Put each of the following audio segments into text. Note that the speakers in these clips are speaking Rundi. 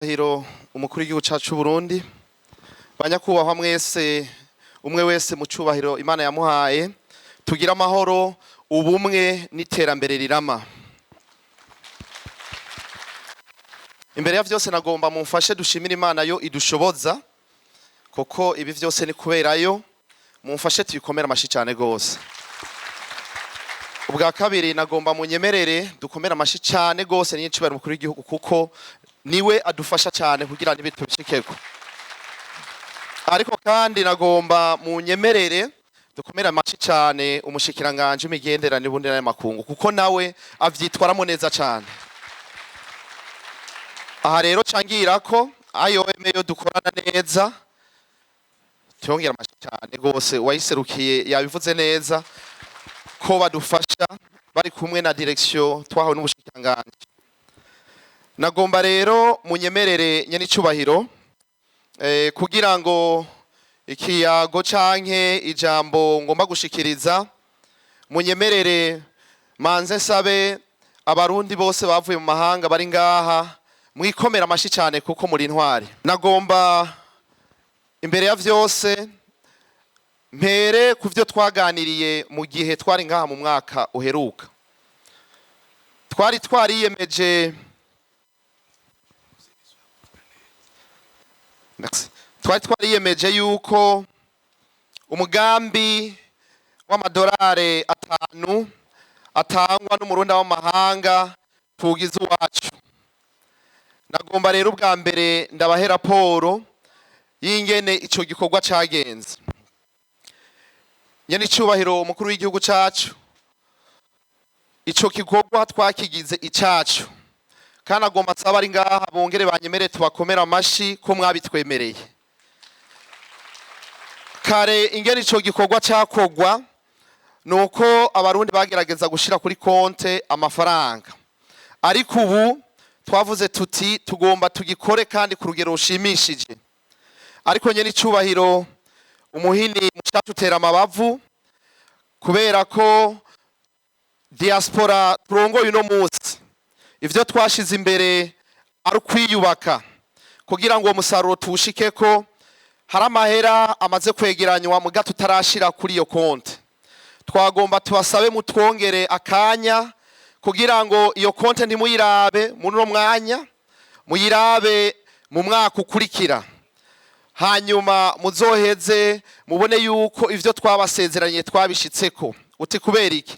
Hiro umukuru w'igihugu cacu Burundi, banyakubahwa mwese, umwe wese mu cubahiro Imana yamuhaye, tugira amahoro, ubumwe n'iterambere rirama. Imbere ya vyose nagomba mumfashe dushimire Imana yo idushoboza, kuko ibi vyose ni kuberayo. Mumfashe tuyikomere amashi cane gose. Ubwa kabiri nagomba munyemerere dukomere amashi cane gose n'icubahiro umukuru w'igihugu, kuko niwe adufasha cyane kugira ngo tubishikeko. Ariko kandi nagomba munyemerere dukomere amashi cyane umushikiranganje w'imigenderanire n'ubundi n'amakungu, kuko nawe avyitwaramo neza cyane. Aha rero cangira ko IOM yo dukorana neza, tuyongera amashi cyane gose. Uwayiserukiye yabivuze neza ko badufasha bari kumwe na direction twahawe n'ubushikiranganje. Nagomba rero munyemerere nyenicubahiro, kugira ngo ikiyago canke ijambo ngomba gushikiriza, munyemerere manze nsabe abarundi bose bavuye mu mahanga bari ngaha mwikomera amashi cyane, kuko muri intwari. Nagomba imbere ya vyose mpere ku vyo twaganiriye mu gihe twari ngaha mu mwaka uheruka. Twari twariyemeje. Merci. Twari twariyemeje yuko umugambi w'amadolari 5 atangwa n'umurundi w'amahanga tugize uwacu. Nagomba rero ubwa mbere ndabahe raporo y'ingene ico gikorwa cagenze. Nyene icubahiro umukuru w'igihugu cacu, ico gikorwa twakigize icacu, kandi agomba nsaba ari ngaha bongere banyemere tubakomera amashi ko mwabitwemereye. Kare ingene ico gikorwa cakogwa nuko abarundi bagerageza gushira kuri konte amafaranga, ariko ubu twavuze tuti tugomba tugikore kandi ku rugero rushimishije. Ariko nyene icubahiro umuhini mushasha utera amabavu, kubera ko diaspora turongoye uno munsi ivyo twashize imbere ari ukwiyubaka kugira ngo uwo musaruro tuwushikeko. Hari amahera amaze kwegeranywa muga tutarashira kuri iyo konte. Twagomba tubasabe mutwongere akanya kugira ngo iyo konte ntimuyirabe muri uno mwanya, muyirabe mu mwaka ukurikira, hanyuma muzoheze mubone yuko ivyo twabasezeranye twabishitseko. Uti kubera iki?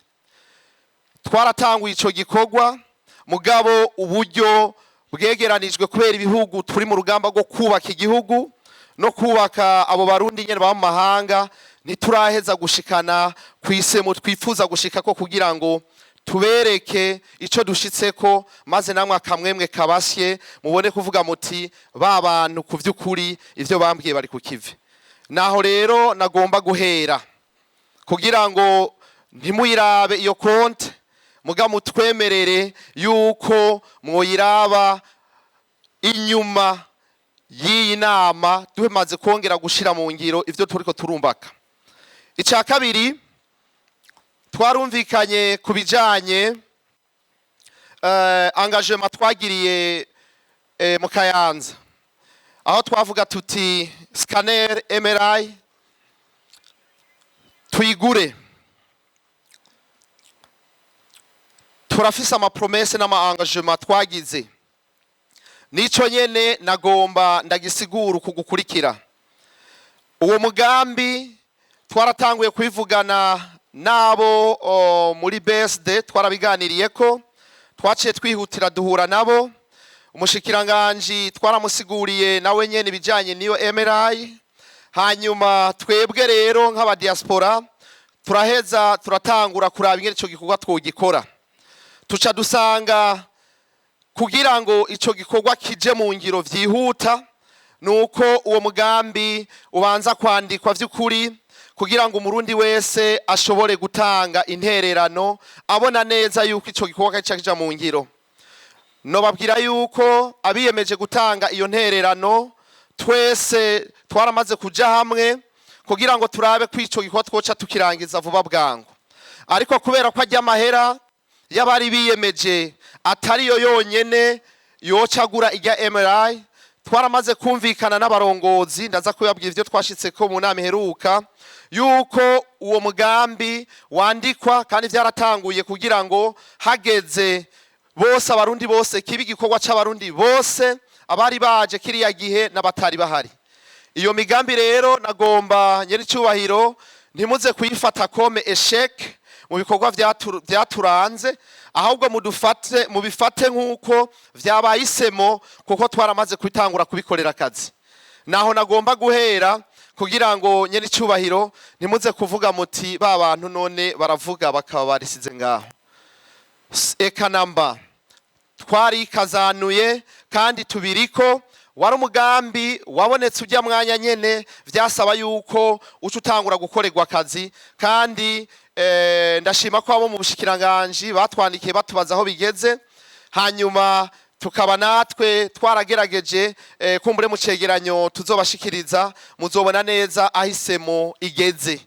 Twaratanguye ico gikorwa, mugabo uburyo bwegeranijwe kubera ibihugu turi mu rugamba rwo kubaka igihugu no kubaka abo barundi nyene baba mu mahanga, ntituraheza gushikana kw'isemo twifuza gushikako kugira ngo tubereke ico dushitseko, maze namwe akamwemwe kabasye mubone kuvuga muti ba bantu ku vy'ukuri ivyo bambwiye bari ku kivi. Naho rero nagomba guhera kugira ngo ntimuyirabe iyo konte, muga mutwemerere yuko mwoyiraba inyuma y'iyi nama duhemaze kongera gushira mu ngiro ivyo turiko turumbaka. Ica kabiri, twarumvikanye ku bijanye engagement twagiriye mu Kayanza, aho twavuga tuti scanner MRI tuyigure. Turafise ama promesse n'ama engagement twagize, nico nyene nagomba ndagisigura uku gukurikira. Uwo mugambi twaratanguye kubivugana nabo muri BSD, twarabiganiriyeko, twaciye twihutira duhura nabo. Umushikiranganji twaramusiguriye nawe nyene ibijanye n'iyo MRI. Hanyuma twebwe rero nk'aba diaspora turaheza turatangura kuraba ingene ico gikorwa twogikora. Tuca dusanga kugira ngo ico gikorwa kije mu ngiro vyihuta nuko uwo mugambi ubanza kwandikwa vy'ukuri, kugira ngo umurundi wese ashobore gutanga intererano abona neza yuko ico gikorwa kica kija mu ngiro. Nobabwira yuko abiyemeje gutanga iyo ntererano twese twaramaze kuja hamwe kugira ngo turabe ko ico gikorwa twoca tukirangiza vuba bwangu. Ariko kubera ko ajya amahera y'abari biyemeje atariyo yonyene yocagura ijya MRI. Twaramaze kumvikana n'abarongozi, ndaza kubabwira ivyo twashitseko mu nama iheruka, yuko uwo mugambi wandikwa kandi vyaratanguye, kugira ngo hageze bose, Abarundi bose, kiba igikorwa c'Abarundi bose, abari baje kiriya gihe n'abatari bahari. Iyo migambi rero, nagomba, nyir'icyubahiro, ntimuze kuyifata comme échec mu bikorwa vyaturanze, ahubwo mudufate, mubifate nk'uko vyabaye isemo, kuko twaramaze kubitangura kubikorera akazi. Naho nagomba guhera, kugira ngo, nyir'icyubahiro, ntimuze kuvuga muti: "Ba bantu none baravuga bakaba barisize ngaho." Eka namba, twarikazanuye kandi tubiriko. Wari umugambi wabonetse ujya mwanya nyene, vyasaba yuko uca utangura gukorerwa akazi. Kandi ndashima ko abo mu bushikiranganji batwandikiye batubaza aho bigeze, hanyuma tukaba natwe twaragerageje. Kumbure mu cegeranyo tuzobashikiriza muzobona neza aho isemo igeze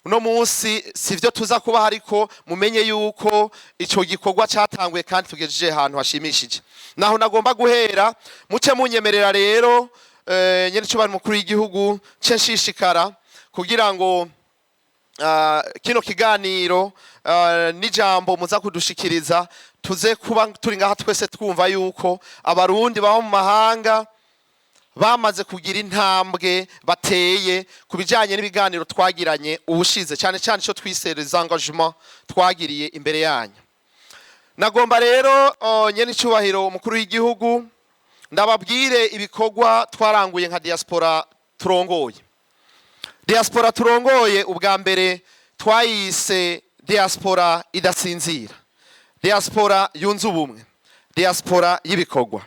uno munsi. Sivyo tuza kuba, ariko mumenye yuko ico gikorwa catanguye kandi tugejeje ahantu hashimishije. Naho nagomba guhera. Muce munyemerera rero, nyene icubahiro mukuru w'igihugu, ce nshishikara kugira ngo kino kiganiro n'ijambo muza kudushikiriza, tuze kuba turi ngaha twese twumva yuko Abarundi baba mu mahanga bamaze kugira intambwe bateye ku bijyanye n'ibiganiro twagiranye ubushize, cyane cyane icyo twise les engagements twagiriye imbere yanyu. Nagomba rero, nyene icyubahiro umukuru w'igihugu, ndababwire ibikorwa twaranguye nka diaspora turongoye. Diaspora turongoye, ubwa mbere twayise diaspora idasinzira, diaspora yunze ubumwe, diaspora y'ibikorwa.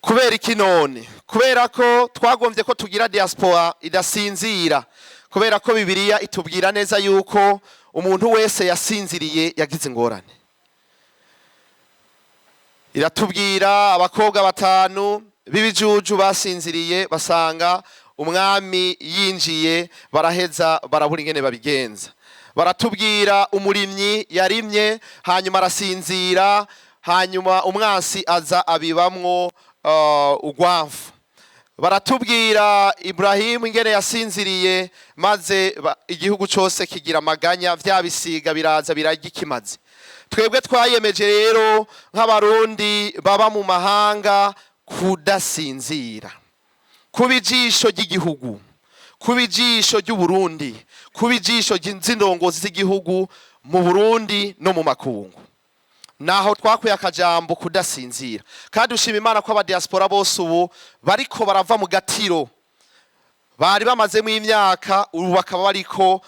Kubera iki none? Kubera ko twagombye ko tugira diaspora idasinzira, kubera ko Bibiliya itubwira neza yuko umuntu wese yasinziriye yagize ingorane. Iratubwira abakobwa batanu b'ibijuju basinziriye, basanga umwami yinjiye, baraheza barabura ingene babigenza. Baratubwira umurimyi yarimye, hanyuma arasinzira, hanyuma umwansi aza abibamwo ugwamvu. Baratubwira Iburahimu ingene yasinziriye, maze igihugu cyose kigira amaganya, vya bisiga biraza birarya ikimazi. Twebwe twayemeje rero nk'Abarundi baba mu mahanga kudasinzira, kuba ijisho ry'igihugu, kuba ijisho ry'Uburundi, kuba ijisho ry'indongozi z'igihugu mu Burundi no mu makungu. Naho twakuye akajambo kudasinzira. Kandi ushima Imana ko abadiaspora bose ubu bariko barava mu gatiro bari bamazemo imyaka, ubu bakaba bariko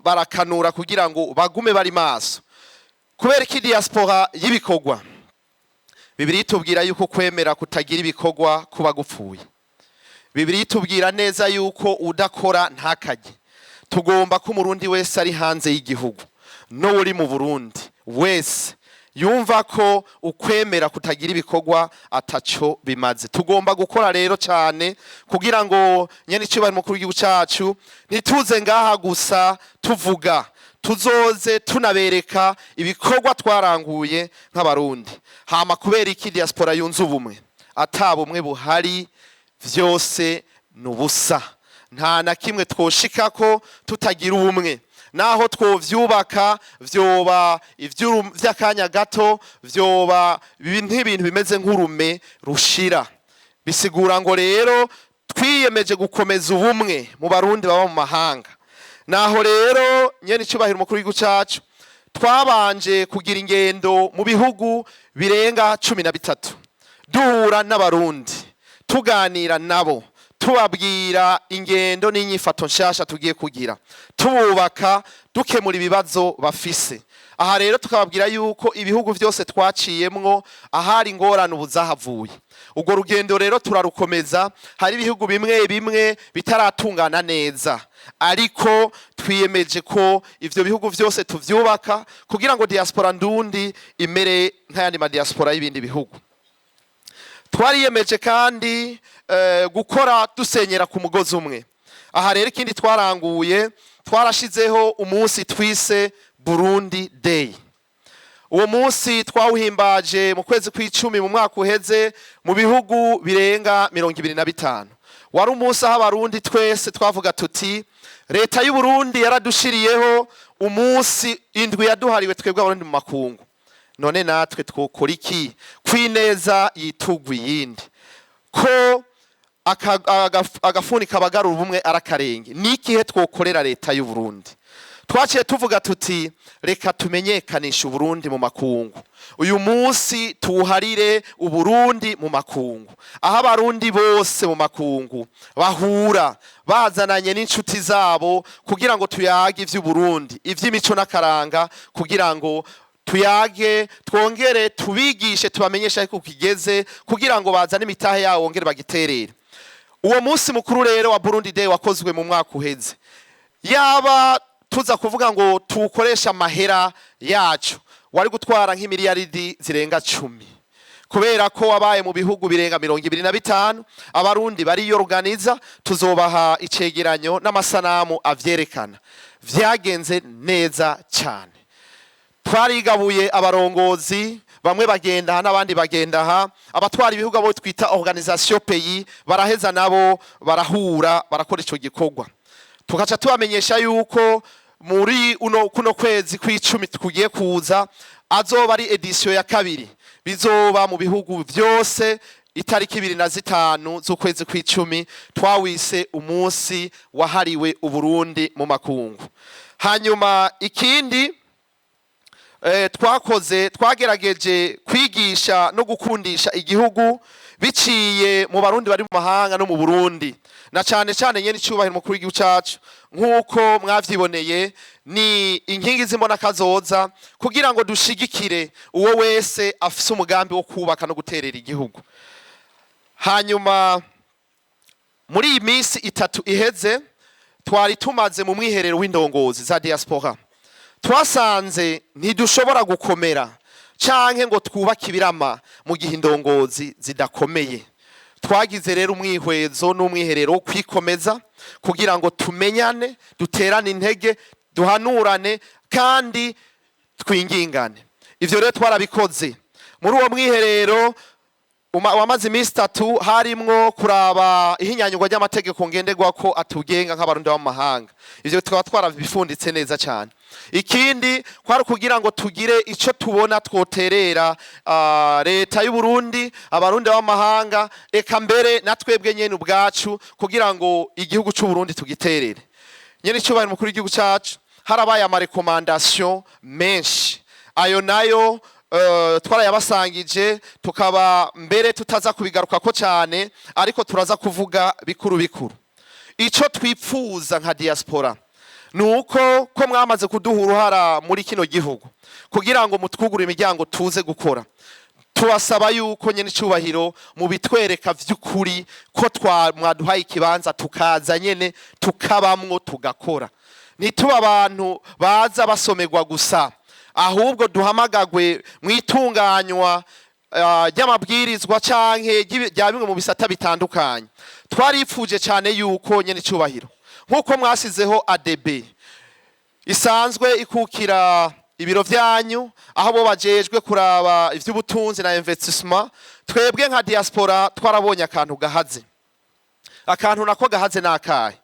barakanura kugira ngo bagume bari maso. Kubera iki diaspora y'ibikorwa? Bibiliya itubwira yuko kwemera kutagira ibikorwa kuba gupfuye. Bibiliya itubwira neza yuko udakora ntakarye. Tugomba ko Umurundi wese ari hanze y'igihugu n'uri mu Burundi wese yumva ko ukwemera kutagira ibikorwa ataco bimaze. Tugomba gukora rero cyane kugira ngo, nyene icyubahiro mukuru w'igihugu cacu, ntituze ngaha gusa tuvuga, tuzoze tunabereka ibikorwa twaranguye nk'Abarundi. Hama kubera iki diaspora yunze ubumwe? Ata bumwe buhari, vyose ni ubusa. Nta na kimwe twoshikako tutagira ubumwe. Naho twovyubaka, vyoba vy'akanya gato, vyoba nk'ibintu bimeze nk'urume rushira. Bisigura ngo rero twiyemeje gukomeza ubumwe mu Barundi baba mu mahanga. Naho rero, nyene icyubahiro umukuru w'igihugu cacu, twabanje kugira ingendo mu bihugu birenga 13, duhura n'Abarundi, tuganira nabo, tubabwira ingendo n'inyifato nshasha tugiye kugira, tububaka, dukemura ibibazo bafise. Aha rero tukababwira yuko ibihugu byose twaciyemwo, ahari ingorane ubu zahavuye. Urwo rugendo rero turarukomeza. Hari ibihugu bimwe bimwe bitaratungana neza, ariko twiyemeje ko ivyo bihugu byose tuvyubaka kugira ngo diaspora ndundi imere nk'ayandi madiaspora y'ibindi bihugu. Twariyemeje kandi gukora dusenyera ku mugozi umwe. Aha rero ikindi twaranguye, twarashizeho umunsi twise Burundi Day. Uwo munsi twawuhimbaje mu kwezi kw'icumi mu mwaka uheze mu bihugu birenga 25. Wari umunsi aho Abarundi twese twavuga tuti: "Leta y'u Burundi yaradushiriyeho umunsi, indwi yaduhariwe twebwe Abarundi mu makungu. None natwe twokora iki kwineza yitugwa iyindi, ko agafuni kabagarura ubumwe arakarenge? Ni ikihe twokorera leta y'u Burundi?" Twaciye tuvuga tuti: "Reka tumenyekanishe Uburundi mu makungu. Uyu munsi tuwuharire Uburundi mu makungu, aho Abarundi bose mu makungu bahura bazananye n'inshuti zabo kugira ngo tuyage ivy'Uburundi, ivy'imico n'akaranga, kugira ngo tuyage, twongere tubigishe, tubamenyeshe ariko kigeze kugira ngo bazane imitahe yabo, bongere bagiterere." Uwo munsi mukuru rero wa Burundi Day wakozwe mu mwaka uheze, yaba tuza kuvuga ngo tuwukoreshe amahera yacu, wari gutwara nk'imiliyaridi zirenga 10, kubera ko wabaye mu bihugu birenga 25. Abarundi bariyoruganiza, tuzobaha icegeranyo n'amasanamu avyerekana. Vyagenze neza cyane. Twarigabuye abarongozi, bamwe bagenda aha n'abandi bagenda aha. Abatwara ibihugu, abo twita organisation pays, baraheza nabo barahura, barakora ico gikorwa. Tugaca tubamenyesha yuko muri uno kuno kwezi kw'icumi tugiye kuza azoba ari édition ya kabiri, bizoba mu bihugu vyose itariki 25 z'ukwezi kw'icumi. Twawise umunsi wahariwe Uburundi mu makungu. Hanyuma ikindi twakoze, twagerageje kwigisha no gukundisha igihugu biciye mu Barundi bari mu mahanga no mu Burundi, na cane cane nyene icubahiro umukuru w'igihugu cacu. Nk'uko mwavyiboneye, ni inkingi z'imbona kazoza kugira ngo dushigikire uwo wese afise umugambi wo kubaka no guterera igihugu. Hanyuma muri iyi minsi 3 iheze twari tumaze mu mwiherero w'indongozi za diaspora, twasanze ntidushobora gukomera canke ngo twubake ibirama mu gihe indongozi zidakomeye. Twagize rero umwihwezo n'umwiherero wo kwikomeza kugira ngo tumenyane, duterane intege, duhanurane kandi twingingane. Ivyo rero twarabikoze muri uwo mwiherero wamaze iminsi 3. Harimwo kuraba ihinyanyurwa ry'amategeko ngenderwako atugenga nk'Abarundi bo mu mahanga. Ivyo tukaba twarabifunditse neza cyane. Ikindi kwari kugira ngo tugire ico tubona twoterera leta y'u Burundi, Abarundi bo mu mahanga, eka mbere na twebwe nyene ubwacu, kugira ngo igihugu c'u Burundi tugiterere. Nyene icyubahiro mukuru w'igihugu cacu, harabaye ama recommandations menshi. Ayo nayo twarayabasangije, tukaba mbere tutaza kubigarukako cyane, ariko turaza kuvuga bikuru bikuru. Ico twipfuza nka diaspora ni uko ko mwamaze kuduha uruhara muri kino gihugu kugira ngo mutwugure imiryango tuze gukora. Tubasaba yuko nyene icubahiro mubitwereka vy'ukuri ko mwaduhaye ikibanza, tukaza nyene tukabamwo, tugakora. Ntituba abantu baza basomerwa gusa, ahubwo duhamagagwe mu itunganywa ry'amabwirizwa canke rya bimwe mu bisata bitandukanye. Twarifuje cyane yuko nyene icubahiro, nk'uko mwasizeho ADB isanzwe ikukira ibiro vyanyu, aho bo bajejwe kuraba ivy'ubutunzi na investissement, twebwe nka diaspora twarabonye akantu gahaze. Akantu nako gahaze nakahe?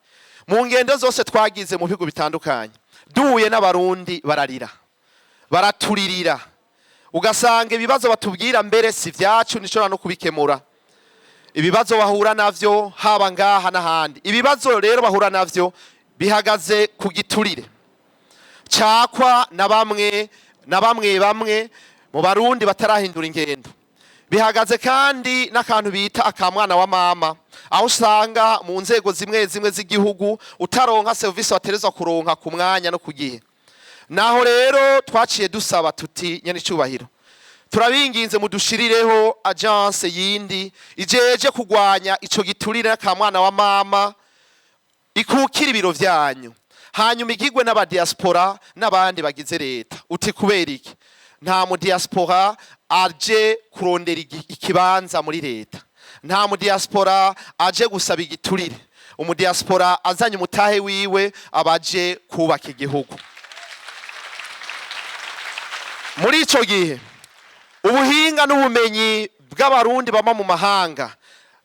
Mu ngendo zose twagize mu bihugu bitandukanye, duhuye n'Abarundi bararira, baraturirira, ugasanga ibibazo batubwira mbere si vyacu, ntishobora no kubikemura. Ibibazo bahura navyo haba ngaha n'ahandi, ibibazo rero bahura navyo bihagaze ku giturire cakwa na bamwe na bamwe bamwe mu Barundi batarahindura ingendo. Bihagaze kandi n'akantu bita akamwana wa mama, aho usanga mu nzego zimwe zimwe z'igihugu utaronka serivisi waterezwa kuronka ku mwanya no ku gihe. Naho rero twaciye dusaba tuti: "Nyene icubahiro, turabinginze mudushirireho agence yindi ijeje kugwanya ico giturire n'akamwana wa mama, ikukira ibiro vyanyu, hanyuma igigwe n'abadiaspora n'abandi bagize leta." Uti kubera iki? Nta mu diaspora aje kurondera ikibanza muri leta, nta mu diaspora aje gusaba igiturire. Umudiaspora azanye umutahe wiwe abaje kubaka igihugu. Muri ico gihe, ubuhinga n'ubumenyi bw'Abarundi baba mu mahanga,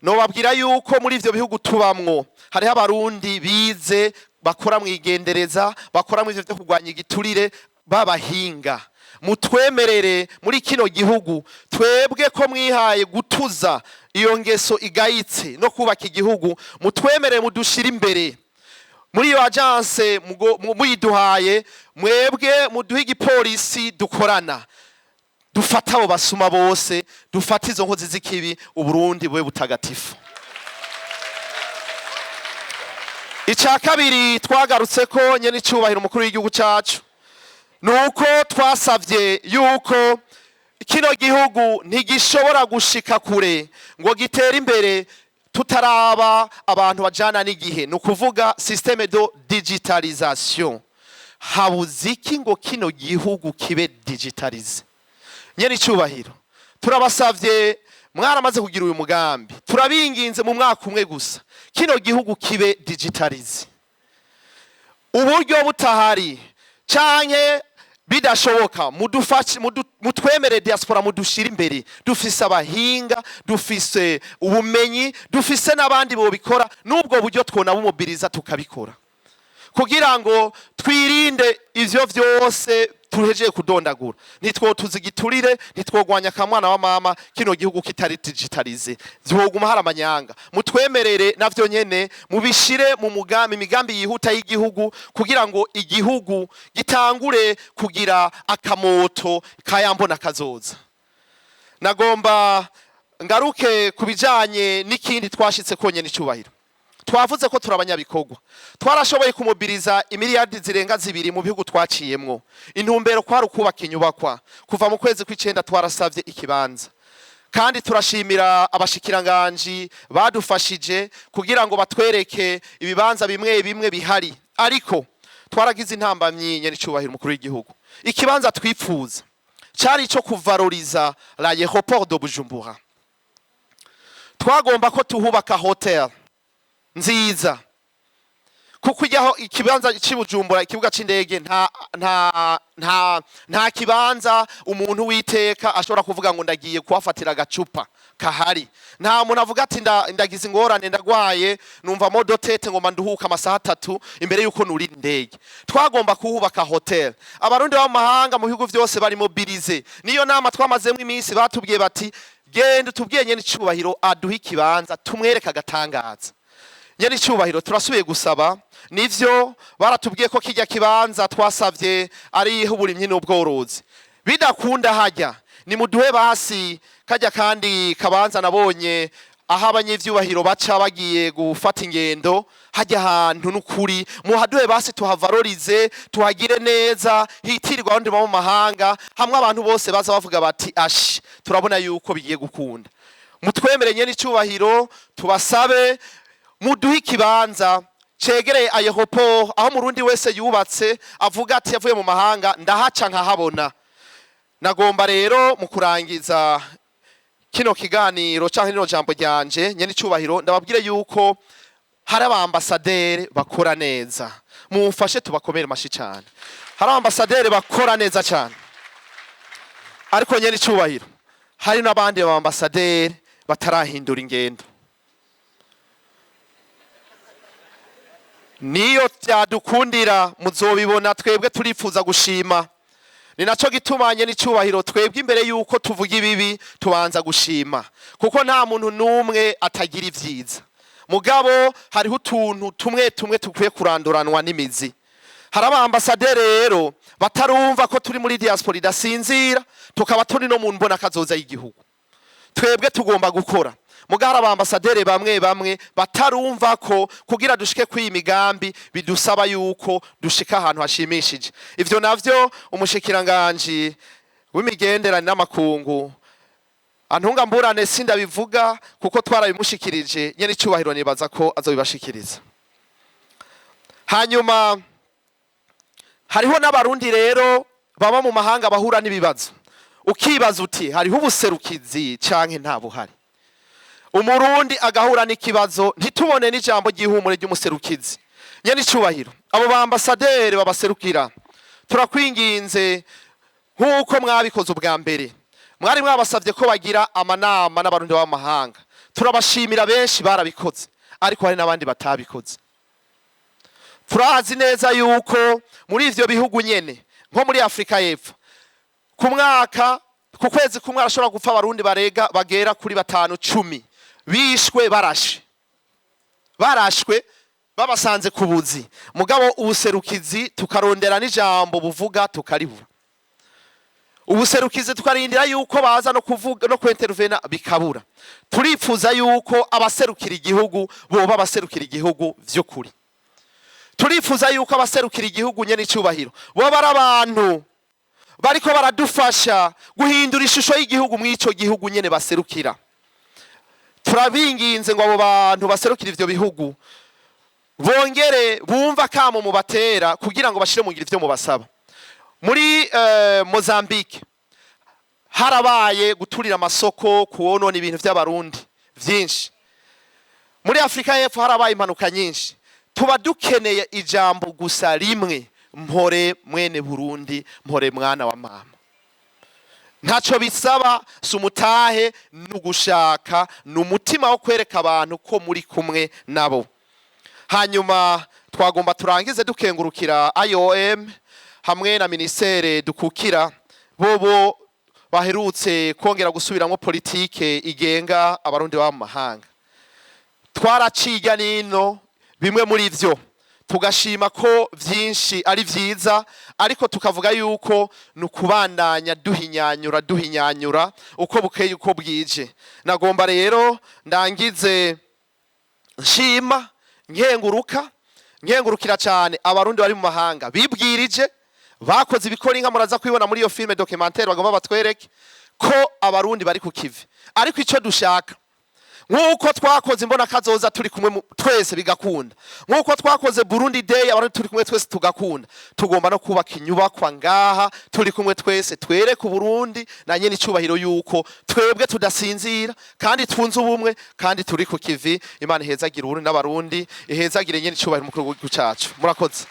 nobabwira yuko muri ivyo bihugu tubamwo hariho Abarundi bize, bakora mu igendereza, bakora mu ivyo vyo kurwanya igiturire, b'abahinga. Mutwemerere muri kino gihugu, twebwe ko mwihaye gutuza iyo ngeso igayitse no kubaka igihugu, mutwemerere mudushire imbere muri iyo agence. Muyiduhaye mwebwe, muduhe igipolisi dukorana, dufate abo basuma bose, dufate izo nkozi z'ikibi, Uburundi bube butagatifu. Icya kabiri twagarutse ko, nyene icyubahiro umukuru w'igihugu cyacu, ni uko twasabye yuko kino gihugu ntigishobora gushika kure ngo gitere imbere tutaraba abantu bajana n'igihe, ni ukuvuga système de digitalisation. Habuze iki ngo kino gihugu kibe digitalisé? Nyene icyubahiro, turabasavye, mwaramaze kugira uyu mugambi, turabinginze, mu mwaka umwe gusa kino gihugu kibe digitalisé. Uburyo butahari canke bidashoboka, mudufashe, mutwemere diaspora, mudushire imbere. Dufise abahinga, dufise ubumenyi, dufise n'abandi bobikora. N'ubwo buryo twonabumobiriza tukabikora kugira ngo twirinde ivyo vyose tuhejeje kudondagura. Ntitwotuza igiturire, ntitwogwanya akamwana wa mama kino gihugu kitari digitalisé, vyoguma hari amanyanga. Mutwemerere navyo nyene mubishire mu mugambi, imigambi yihuta y'igihugu, kugira ngo igihugu gitangure kugira akamoto kayambona kazoza. Nagomba ngaruke ku bijanye n'ikindi twashitse konyene. Icubahiro, twavuze ko turi abanyabikorwa. Twarashoboye kumobiriza imiliyardi zirenga 2 mu bihugu twaciyemwo. Intumbero kwari ukubaka inyubakwa. Kuva mu kwezi kw'icenda twarasavye ikibanza, kandi turashimira abashikiranganji badufashije kugira ngo batwereke ibibanza bimwe bimwe bihari. Ariko twaragize intambamyi, nyene icubahiro umukuru w'igihugu. Ikibanza twipfuza cari ico kuvaloriza l'aéroport de Bujumbura. Twagomba ko tuhubaka hotel nziza, kuko ijyaho ikibanza cy'i Bujumbura, ikibuga c'indege, nta kibanza umuntu witeka ashobora kuvuga ngo ndagiye kuhafatira agacupa kahari. Nta muntu avuga ati ndagize ingorane, ndagwaye, numva maux de tête, ngomba nduhuka amasaha 3 imbere yuko nurira indege. Twagomba kuhubaka hotel. Abarundi bo mu mahanga, mu bihugu byose, bari mobilisés. Niyo nama twamazemo iminsi, batubwiye bati: "Genda utubwiye nyene icubahiro aduhe ikibanza, tumwereke agatangaza." Nyene icyubahiro, turasubiye gusaba. Nivyo, baratubwiye ko kijya kibanza twasavye ari uburimyi n'ubworozi. Bidakunda hajya, nimuduhe basi kajya kandi kabanza nabonye aho abanyevyubahiro baca bagiye gufata ingendo. Hajya ahantu n'ukuri muhaduhe basi, tuhavalorize, tuhagire neza, hitirirwa abandi bo mu mahanga, hamwe abantu bose baza bavuga bati: "Ashi, turabona yuko bigiye gukunda." Mutwemere, nyene icyubahiro, tubasabe muduhe ikibanza cegereye aéroport, aho Murundi wese yubatse avuga ati yavuye mu mahanga, ndahaca nkahabona. Nagomba rero mu kurangiza kino kiganiro canke rino jambo ryanje, nyene icubahiro, ndababwire yuko hari abambasaderi bakora neza. Mumfashe tubakomere amashi cyane. Hari abambasaderi bakora neza cyane, ariko nyene icubahiro, hari n'abandi bambasaderi batarahindura ingendo. Niyo byadukundira muzobibona. Twebwe turifuza gushima, ni naco gitumanye n'icyubahiro. Twebwe imbere yuko tuvuga ibibi tubanza gushima, kuko nta muntu n'umwe atagira ibyiza. Mugabo hariho utuntu tumwe tumwe tukwiye kuranduranwa n'imizi. Hari abambasaderi rero batarumva ko turi muri diaspora idasinzira, tukaba turi no mu mbona kazoza y'igihugu. Twebwe tugomba gukora, muga hari abambasaderi bamwe bamwe batarumva ko kugira dushike kuri iyi migambi bidusaba yuko dushika ahantu hashimishije. Ivyo navyo, umushikiranganji w'imigenderanire n'amakungu antunga mburane, sindabivuga kuko twarabimushikirije. Nyene icyubahiro, nibaza ko azobibashikiriza. Hanyuma hariho n'Abarundi rero baba mu mahanga bahura n'ibibazo, ukibaza uti hariho ubuserukizi canke nta buhari? Umurundi agahura n'ikibazo, ntitubone n'ijambo ry'ihumure ry'umuserukizi. Nyene icubahiro, abo ba ambasaderi babaserukira, turakwinginze. Nk'uko mwabikoze ubwa mbere, mwari mwabasabye ko bagira amanama n'Abarundi b'amahanga. Turabashimira, benshi barabikoze, ariko hari n'abandi batabikoze. Turazi neza yuko muri ivyo bihugu nyene, nko muri Afurika y'Epfo, ku mwaka, ku kwezi kumwe, arashobora gupfa Abarundi barega bagera kuri 5, 10, bishwe barashe, barashwe babasanze ku buzi. Mugabo ubuserukizi tukarondera n'ijambo buvuga tukaribura, ubuserukizi tukarindira yuko baza no kuvuga no kwentervena bikabura. Turifuza yuko abaserukira igihugu boba abaserukira igihugu vy'ukuri. Turifuza yuko abaserukira igihugu nyene icubahiro boba ari abantu bariko baradufasha guhindura ishusho y'igihugu mw'ico gihugu nyene baserukira. Turabinginze ngo abo bantu baserukira ivyo bihugu bongere bumva kamo mubatera kugira ngo bashire mu ngiro ivyo mubasaba. Muri Mozambique harabaye guturira amasoko, kuwonona ibintu vy'Abarundi vyinshi. Muri Afurika y'Epfo harabaye impanuka nyinshi. Tuba dukeneye ijambo gusa rimwe: "Mpore mwene Burundi, mpore mwana wa mama." Ntacyo bisaba, si umutahe, ni ugushaka, ni umutima wo kwereka abantu ko muri kumwe nabo. Hanyuma twagomba turangize dukengurukira IOM hamwe na ministère dukukira, bobo baherutse kongera gusubiramo politike igenga Abarundi baba mu mahanga. Twaraciga nino bimwe muri vyo, tugashima ko vyinshi ari vyiza, ariko tukavuga yuko ni ukubandanya duhinyanyura, duhinyanyura uko bukeye uko bwije. Nagomba rero ndangize nshima, nkenguruka, nkengurukira cyane Abarundi bari mu mahanga bibwirije, bakoze ibikora inka. Muraza kwibona muri iyo film documentaire bagomba batwereke ko Abarundi bari ku kivi. Ariko icyo dushaka, nk'uko twakoze imbona kazoza turi kumwe twese bigakunda, nk'uko twakoze Burundi Day Abarundi turi kumwe twese tugakunda, tugomba no kubaka inyubakwa ngaha turi kumwe twese, twereke Uburundi na nyene icubahiro yuko twebwe tudasinzira kandi twunze ubumwe kandi turi ku kivi. Imana ihezagire Uburundi n'Abarundi, ihezagire nyene icubahiro umukuru w'igihugu cacu. Murakoze.